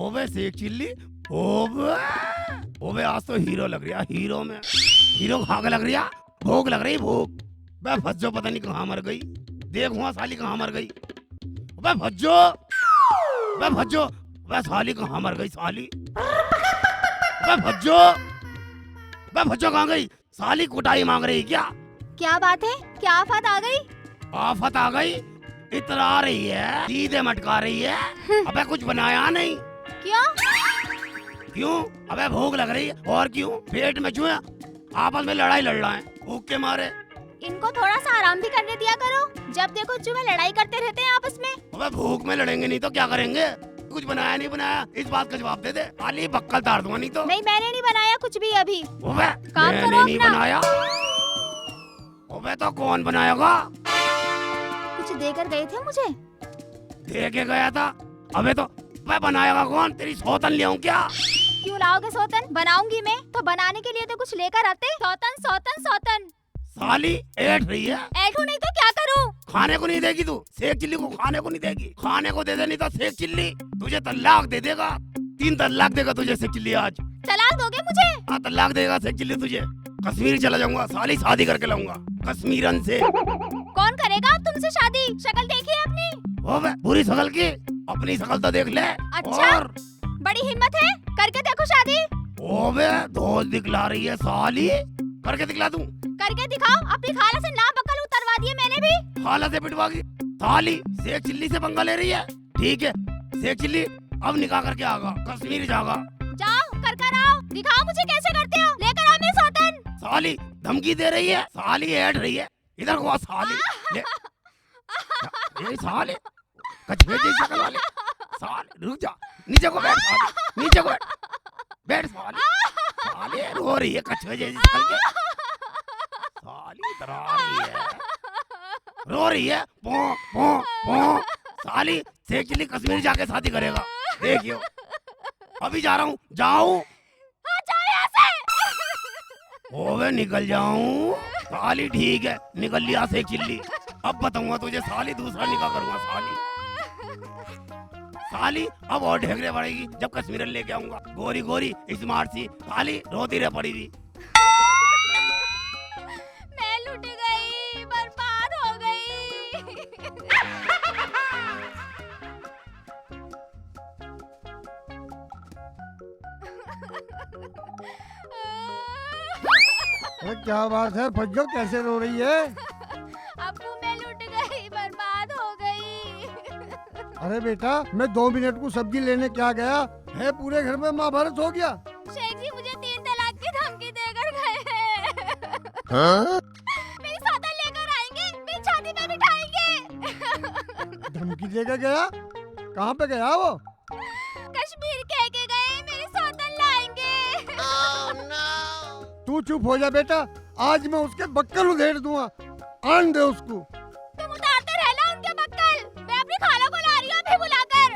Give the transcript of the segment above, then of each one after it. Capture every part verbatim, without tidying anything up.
ओबे शेख चिल्ली, ओबे, ओबे आज तो हीरो लग रहा, हीरो में, हीरो खा के लग रहा, भूख लग रही, भूख। बे फज्जो पता नहीं कहाँ मर गई, देख वहाँ साली कहाँ मर गई। बे फज्जो, बे फज्जो, बे साली कहाँ मर गई साली? बे फज्जो, बे फज्जो कहाँ गई? साली कुटाई मांग रही क्या? क्या बात है, क्या आफत आ गई? आफत आ गई, इतरा रही है, सीधे मटका रही है। अबे कुछ बनाया नहीं। क्यों? क्यों? अबे भूख लग रही है। और क्यों? पेट में चूहे आपस में लड़ाई लड़ रहे हैं भूख के मारे। इनको थोड़ा सा आराम भी करने दिया करो, जब देखो चूहे लड़ाई करते रहते हैं आपस में। अबे भूख में लड़ेंगे नहीं तो क्या करेंगे? कुछ बनाया नहीं बनाया, इस बात का जवाब दे दे। खाली बक्कल तार दूंगा नहीं तो। नहीं, मैंने नहीं बनाया कुछ भी अभी। अबे काम मैंने करो नहीं अपना। बनाया। अबे तो कौन बनाएगा? कुछ देकर गए थे मुझे। दे के गया था। अबे तो मैं बनाएगा कौन? तेरी सौतन ले आऊं क्या? क्यों लाओगे सौतन? बनाऊंगी मैं। तो बनाने के लिए तो कुछ लेकर आते। सौतन, सौतन, सौतन। साली ऐठ रही है। ऐठू नहीं तो क्या करूं? खाने को नहीं देगी तू, शेख चिल्ली को खाने को नहीं देगी। खाने को दे दे, नहीं तो शेख चिल्ली तुझे तलाक दे देगा। तीन तलाक देगा तुझे शेख चिल्ली आज। तलाक दोगे मुझे? हाँ, तलाक देगा शेख चिल्ली तुझे। कश्मीर चला जाऊंगा, साली शादी करके लाऊंगा कश्मीरन से। कौन करेगा अब तुमसे शादी? शक्ल देखी है अपनी? ओ बे, बुरी शक्ल की, अपनी शक्ल तो देख ले। अच्छा? और बड़ी हिम्मत है, करके देखो शादी। ओबे, धोस दिखला रही है साली, करके दिखला दूं? करके दिखाओ, अपनी खाला से ना बक्कल उतरवा दिए मैंने भी। खाला से पिटवा की? साली शेख चिल्ली से पंगा ले रही है। ठीक है शेख चिल्ली, अब निकाह करके आगा, कश्मीर जागा। जाओ, कर कर आओ, दिखाओ मुझे कैसे करते हो, लेकर आओ मेरी सौतन। साली धमकी दे रही है, साली ऐठ रही है, इधर को आ साली। ले। ए साले, कछुए जैसी शक्ल वाले। साले, रुक जा। नीचे को बैठ साले। नीचे को बैठ। बैठ साले। साले, रो रही है कछुए जैसी शक्ल के। साली, इधर आ रही है। रो रही है। पो, पो, पो। साली, शेख चिल्ली कश्मीर जाके शादी करेगा। देखियो। अभी जा रहा हूँ। जाऊँ। हाँ, जाओ यहाँ से। ओवे निकल जाऊं। साली ठीक है, निकल लिया शेख चिल्ली। अब बताऊंगा तुझे साली, दूसरा निकाह करूंगा साली। साली अब और ढेकरे पड़ेगी जब कश्मीरन लेके आऊंगा। गोरी गोरी स्मार्ट सी साली रोती रह पड़ी थी। मैं लुट गई, बर्बाद हो गई। अरे क्या बात है फज्जो, कैसे रो रही है? अब्बू, मैं लुट गई, बर्बाद हो गई। अरे बेटा, मैं दो मिनट को सब्जी लेने क्या गया है, पूरे घर में महाभारत हो गया। शेख जी मुझे तीन तलाक की धमकी देकर गए हैं। हाँ? मेरी सौतन लेकर आएंगे, मेरी छाती पे बिठाएंगे। धमकी देकर गया? कहाँ पे गया वो? कश्मीर कह के गए, मेरी सौतन लाएंगे। तू चुप हो जा बेटा, आज मैं उसके बक्कल उधेड़ दूंगा। आन दे उसको। तुम उतारते रहना उनके बक्कल, मैं अपनी खाला को ला रही हूँ अभी बुलाकर।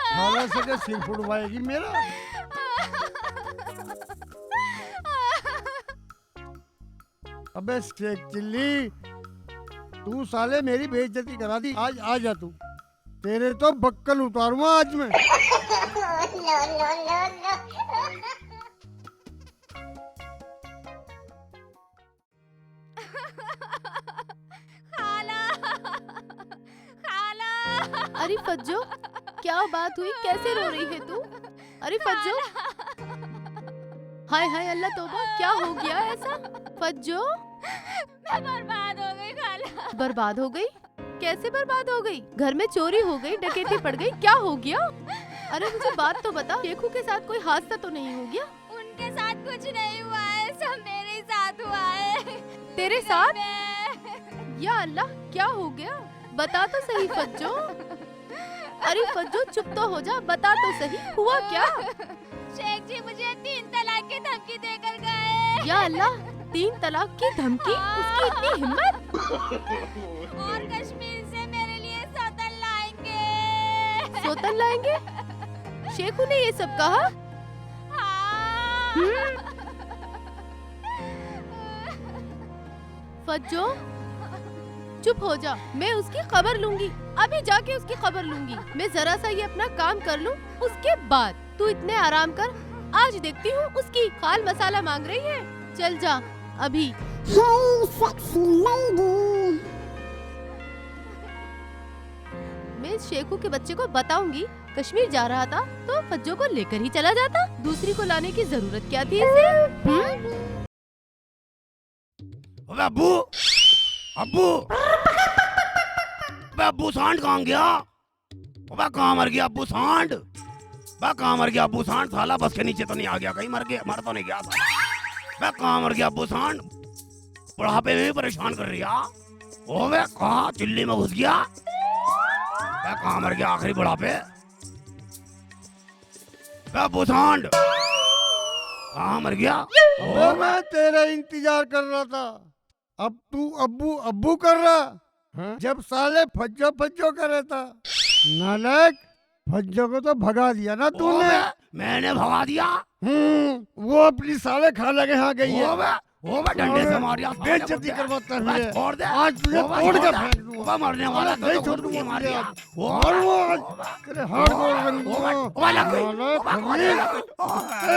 खाला से क्या सिर फुटवाएगी मेरा? अबे शेख चिल्ली, तू साले मेरी बेइज्जती करा दी। आज आ जा तू, तेरे तो बक्कल उतारूंगा आज मैं। खाला, खाला। अरे फज्जो, क्या बात हुई, कैसे रो रही है तू? अरे फज्जो, खाला। हाय हाय अल्लाह तौबा, क्या हो गया ऐसा? फज्जो, मैं बर्बाद हो गई खाला। बर्बाद हो गई? कैसे बर्बाद हो गई? घर में चोरी हो गई, डकैती पड़ गई, क्या हो गया? अरे मुझे बात तो बता, शेखू के साथ कोई हादसा तो नहीं हो गया? उनके साथ कुछ नहीं हुआ है, सब मेरे ही साथ हुआ है। तेरे साथ? मैं या अल्लाह, क्या हो गया? बता तो सही फज्जो। अरे फज्जो, चुप तो हो जा, बता तो सही, हुआ क्या? शेख जी मुझे तीन तलाक की धमकी देकर गए। या अल्लाह, तीन तलाक की धमकी? हाँ। उसकी इतनी हिम्मत? और कश्मीर से मेरे लिए सौतन लाएंगे। सौतन लाएंगे? शेखू ने ये सब कहा? हाँ। हम्म। फज्जो, चुप हो जा, मैं उसकी खबर लूंगी, अभी जाके उसकी खबर लूंगी। मैं जरा सा ये अपना काम कर लूं, उसके बाद। तू इतने आराम कर, आज देखती हूँ उसकी। खाल मसाला मांग रही है, चल जा अभी। Hey, sexy lady। मैं शेखू के बच्चे को बताऊंगी, कश्मीर जा रहा था तो फज्जो को लेकर ही चला जाता, दूसरी को लाने की जरूरत क्या थी इसे? अबे अब्बू, अब्बू, अबे अब्बू सांड कहाँ गया? अबे कहाँ मर गया अब्बू सांड? अबे कहाँ मर गया अब्बू सांड? साला बस के नीचे तो नहीं आ गया कहीं? मर गया, मर तो नहीं गया साला? अबे कहाँ मर गया अब्बू सांड? बुढ़ापे में भी परेशान कर रही है। ओबे कहाँ चिल्ली में घुस गया? अबे कहाँ मर गया आखिरी बुढ़ापे? अबे अब्बू सांड, कहाँ मर गया? अबे मैं तेरा इंतजार कर रहा था, अब तू अब्बू अब्बू कर रहा। हाँ? जब साले फज्जो फज्जो कर रहा था, नालायक, फज्जो को तो भगा दिया ना तूने। ओबे, मैंने भगा दिया। हम्म, वो अपनी साले खाला के यहाँ गई है। ओबे, ओबे डंडे से मार दिया। बेइज्जती करवाता है बस मुझे। छोड़ दे। आज तुझे ओबे, तोड़ के छोड़ दे। फेंक दूंगा। ओबे मरने वाला अरे तो नहीं खुद छोड़ूंगा मुझे मार तुझे दिया। आज। ओबे, मारूंगा आज। ओबे, तेरे हाड़ गोड़ रंगूंगा। ओबे, ओबे लग गई। नालायक ओबे, फकीर। ओबे, ओबे,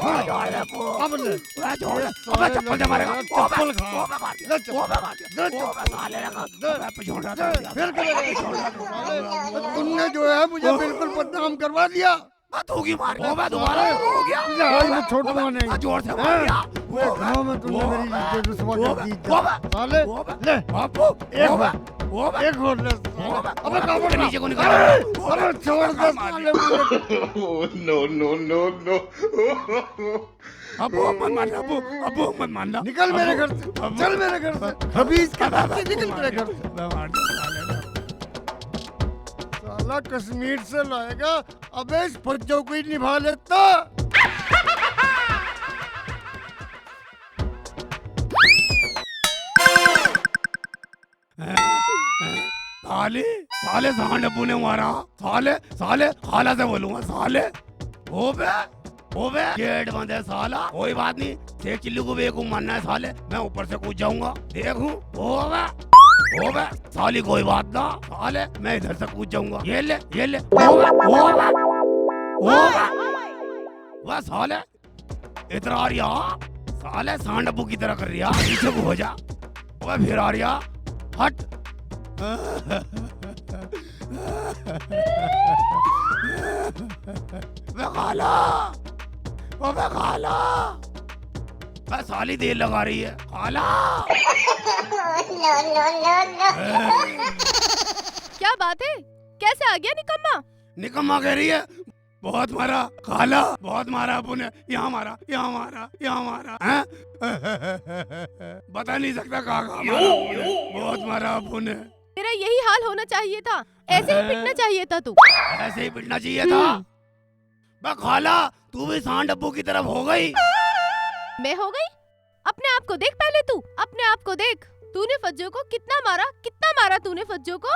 ओबे, छोड़ दे। अब ले। ओबे, छोड़ दे। ये ओबे, चप्पल से मारेगा। साले ओबे, चप्पल खा। ओबे मार दिया। ले चप्पल। ओबे मार दिया। ले चप्पल। ओबे, साले लगा। ले। ओबे, छोड़ दे। ले, फिर करेगा। साले, तुमने जो है मुझे बिल्कुल बदनाम करवा दिया। मैं तू की मार। ओबे, दोबारा हो गया। तुझे आज मैं छोड़ूंगा नहीं। मैं जोर से मार हैं? दिया। पूरे गांव में तुमने मेरी इज्जत रुसवा कर दी इज्जत। ओबे, साले, ओबे, ले। बापू, एक ओबे, बार। ओबे, एक और ले। ओबे, अबे काबड़ तेरे खा। नीचे को निकल। अरे, अबे छोड़ दे साले मुझे। Oh, no, no, no, no. Abu मत मारना, अबू, अबू मत मारना। निकल मेरे घर से, चल मेरे घर से। खबीज के बच्चे, निकल मेरे घर से। मैं मार दूं, साले। साला कश्मीर से लाएगा, अबे इस फज्जो को ही निभा लेता। साले, साले सांड अबू ने मारा। साले, साले, खाला से बोलूंगा, साले। ओबे, ओबे, गेट बंद है साला। कोई बात नहीं, शेख चिल्ली को बेवकूफ मानना है साले। मैं ऊपर से कूद जाऊंगा। देखूं, ओबे, ओबे, साली कोई बात ना। साले, मैं इधर से कूद जाऊंगा। ये ले, ये ले। ओबे, ओबे, ओबे। वाह साले, इधर आ रिया, साले सांड अबू की तरह कर रिया, पीछे को हो जा। ओए फिर आ रिया, हट। बे खाला, ओ बे खाला, बे साली देर लगा रही है, खाला। क्या बात है, कैसे आ गया निकम्मा? निकम्मा कह रही है, बहुत मारा खाला, बहुत मारा अबू ने, यहाँ मारा, यहाँ मारा, यहाँ मारा, हैं? बता नहीं सकता कहाँ कहाँ मारा अबू ने, बहुत मारा अबू ने। तेरा यही हाल होना चाहिए था, ऐसे ही पिटना चाहिए था तू। ऐसे ही पिटना चाहिए था। बे खाला, तू भी सांड अबू की तरफ हो गई। मैं हो गई? अपने आप को देख पहले तू, अपने आप को देख। तूने फज्जो को कितना मारा, कितना मारा तूने फज्जो को?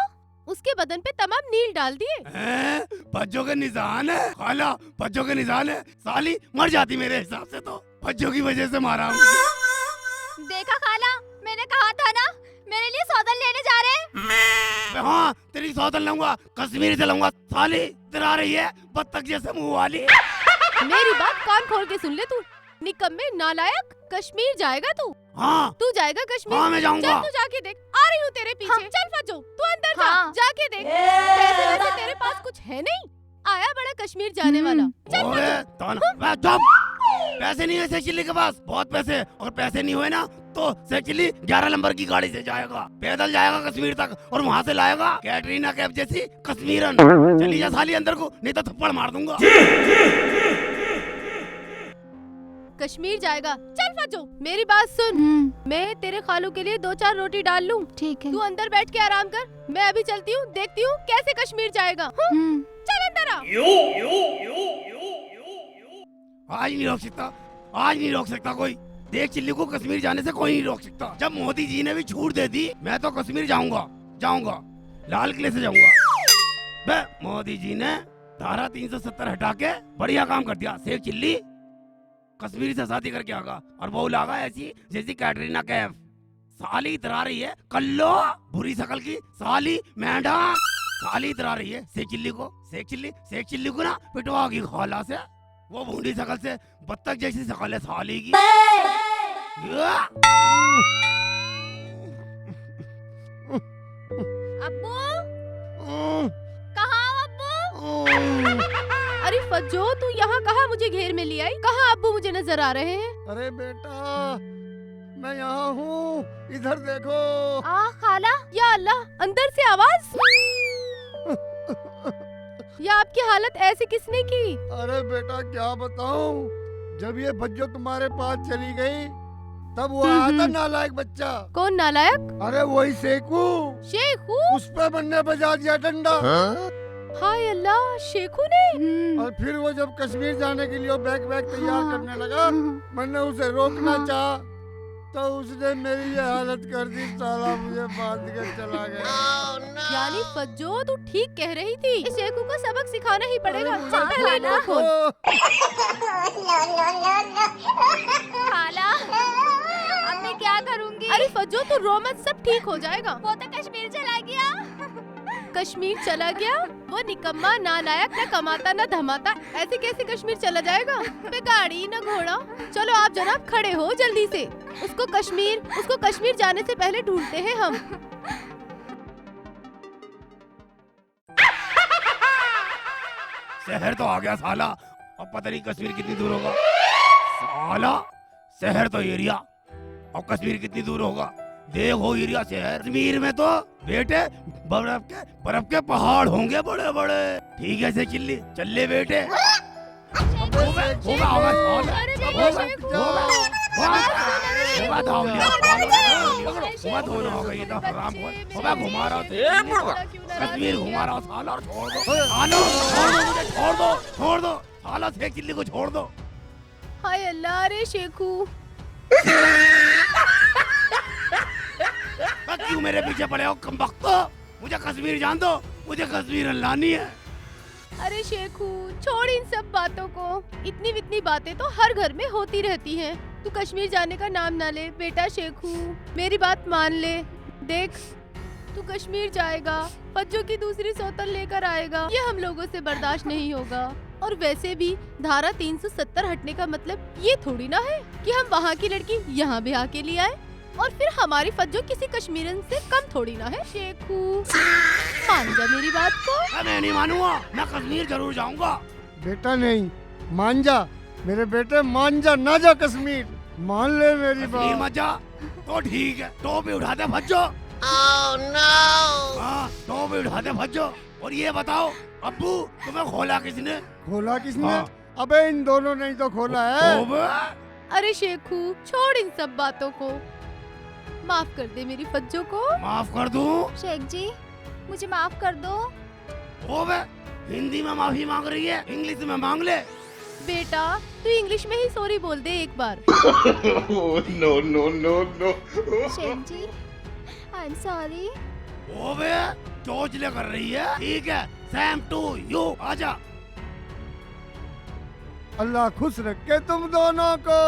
उसके बदन पे तमाम नील डाल दिए। हैं? फज्जो के निशान है खाला, फज्जो के निशान है। साली मर जाती मेरे हिसाब से तो, फज्जो की वजह से मारा मुझे। देखा खाला, मैंने कहा था ना, मेरे लिए सौदन लेने जा रहे हैं। बे हाँ, तेरी सौदन लाऊंगा, कश्मीर से लाऊंगा। साली, इधर आ रही है बत्तख जैसे मुंह वाली। मेरी बात कान खोल के सुन ले तू, निकम्मे नालायक, कश्मीर जाएगा तू। हाँ। तू जाएगा कश्मीर? हाँ, मैं जाऊंगा। चल तू जाके देख, आ रही हूँ तेरे पीछे। चल फज्जो, तू अंदर जा, जाके देख। पैसे वैसे तेरे पास कुछ है नहीं, आया बड़ा कश्मीर जाने वाला। चल ओए, फज्जो। तान, बे चुप। पैसे नहीं है शेख चिल्ली के पास, बहुत पैसे, और पैसे नहीं हुए ना तो शेख चिल्ली ग्यारह नंबर की गाड़ी से जाएगा, पैदल जाएगा कश्मीर तक और वहां से लाएगा कैटरीना कैफ जैसी कश्मीरन। चली जा साली अंदर को, नहीं तो थप्पड़ मार दूंगा। कश्मीर जाएगा। चल फज्जो, मेरी बात सुन। मैं तेरे खालू के लिए दो चार रोटी डाल लूं। ठीक है। तू अंदर बैठ के आराम कर, मैं अभी चलती हूँ, देखती हूँ कैसे कश्मीर जाएगा। हाँ? चल अंदर आ। आज नहीं रोक सकता, आज नहीं रोक सकता कोई। देख चिल्ली को कश्मीर जाने से कोई नहीं रोक सकता। जब मोदी जी ने भी छूट दे दी, मैं तो कश्मीर जाऊंगा, जाऊंगा, लाल किले से जाऊंगा। बे, मोदी जी ने धारा तीन सौ सत्तर हटा के बढ़िया काम कर दिया। शेख चिल्ली कश्मीरी से शादी करके आगा और बहू लागा ऐसी जैसी कैटरीना कैफ। थाली इतरा रही है, कल्लो, बुरी शकल की साली, मैडम। थाली इतरा रही है शेख चिल्ली को, शेख चिल्ली, शेख चिल्ली को ना पिटवा की खाला से। वो भूंडी शकल से बत्तख जैसी शकल है साली की। या! अब्बू, कहाँ हो अब्बू? अरे फज्जो, तू यहाँ कहाँ मुझे घेर में ले आई? कहाँ अब्बू मुझे नजर आ रहे हैं? अरे बेटा, मैं यहाँ हूँ, इधर देखो। आ खाला, या अल्लाह, अंदर से आवाज। या आपकी हालत ऐसी किसने की? अरे बेटा, क्या बताऊं, जब ये फज्जो तुम्हारे पास चली गई, तब वो हम्म, आया था हम्म। नालायक बच्चा। कौन नालायक? अरे वही शेखू। शेखू? उस पे मैंने बजा दिया डंडा। हाँ? हाय अल्लाह, शेखू ने? हम्म। और फिर वो जब कश्मीर जाने के लिए बैग वैग तैयार हाँ। करने लगा, हम्म। मैंने उसे रोकना हाँ। चाहा, तो उसने मेरी ये हालत कर दी, साला मुझे बांध के चला गया। यानी फज्जो, तू ठीक कह रही थी, इस शेखू को सबक सिखाना ही पड़ेगा। अरे मुझे चल पहले छोड़ इनको दो। खोल। खाला, अब मैं क्या करूंगी? अरे फज्जो, तू रो मत, सब ठीक हो जाएगा। वो तो कश्मीर चला गया। कश्मीर चला गया? वो निकम्मा, नालायक, ना कमाता ना धमाता, ऐसे कैसे कश्मीर चला जाएगा? पे गाड़ी ना घोड़ा। चलो आप जनाब खड़े हो जल्दी से। उसको कश्मीर, उसको कश्मीर जाने से पहले ढूंढते हैं हम। शहर तो आ गया साला, अब पता नहीं कश्मीर कितनी दूर होगा। साला, शहर तो एरिया, और कश्मीर कितनी दूर होगा? देखो एरिया शहर, कश्मीर में तो बेटे बर्फ के, बर्फ के पहाड़ होंगे बड़े बड़े। ठीक है शेख चिल्ली, चल ले बेटे। होगा, होगा, होगा, होगा, अरे बेटा, होगा, शेख। होगा, होगा, होगा, होगा, होगा, होगा, होगा, ये तो हराम खोर। होगा, घुमा रहा हूँ, ए, मुर्गा। कश्मीर घुमा रहा हूँ, साला, छोड़ दो, साला, छोड़ दो, मुझे छोड़ दो, छोड़ दो, साला, शेख चिल्ली को छोड़ दो। हाय अल्लाह, अरे शेखू। बे, क्यों मेरे पीछे पड़े हो, कमबख्तो? मुझे कश्मीर जान दो, मुझे कश्मीर लानी है। अरे शेखू, छोड़ इन सब बातों को। इतनी वितनी बातें तो हर घर में होती रहती हैं। तू कश्मीर जाने का नाम ना ले, बेटा शेखू, मेरी बात मान ले। देख, तू कश्मीर जाएगा, फज्जो की दूसरी सौतन लेकर आएगा, ये हम लोगों से बर्दाश्त नहीं होगा। और वैसे भी धारा तीन सौ सत्तर हटने का मतलब ये थोड़ी ना है कि हम वहाँ की लड़की यहाँ ब्याह के लिए आए और फिर हमारी फज्जो किसी कश्मीरन से कम थोड़ी ना है। शेखू, मान जा मेरी बात को। मैं नहीं मानूंगा, मैं कश्मीर जरूर जाऊंगा। बेटा नहीं, मान जा मेरे बेटे, मान जा, ना जा कश्मीर, मान ले मेरी कश्मीर बात। मत जा तो ठीक है, टोपी उठा दे फज्जो। Oh no! हाँ, टोपी उठा दे फज्जो। और ये बताओ अब्बू, तुम्हें खोला किसने? खोला किसने? हाँ। अबे इन दोनों ने ही तो खोला है। अबे! अरे शेखू, छोड़ इन सब बातों को, माफ कर दे मेरी फज्जो को। माफ कर दूं? शेख जी, मुझे माफ कर दो। ओबे, हिंदी में माफी मांग रही है, इंग्लिश में मांग ले। बेटा, तू इंग्लिश में ही सॉरी बोल दे एक बार। Oh, no, no, no, no। Sheikh ji, I am sorry। ओबे, चोचले कर रही है। ठीक है, same to you। आजा। अल्लाह खुश रखे तुम दोनों को।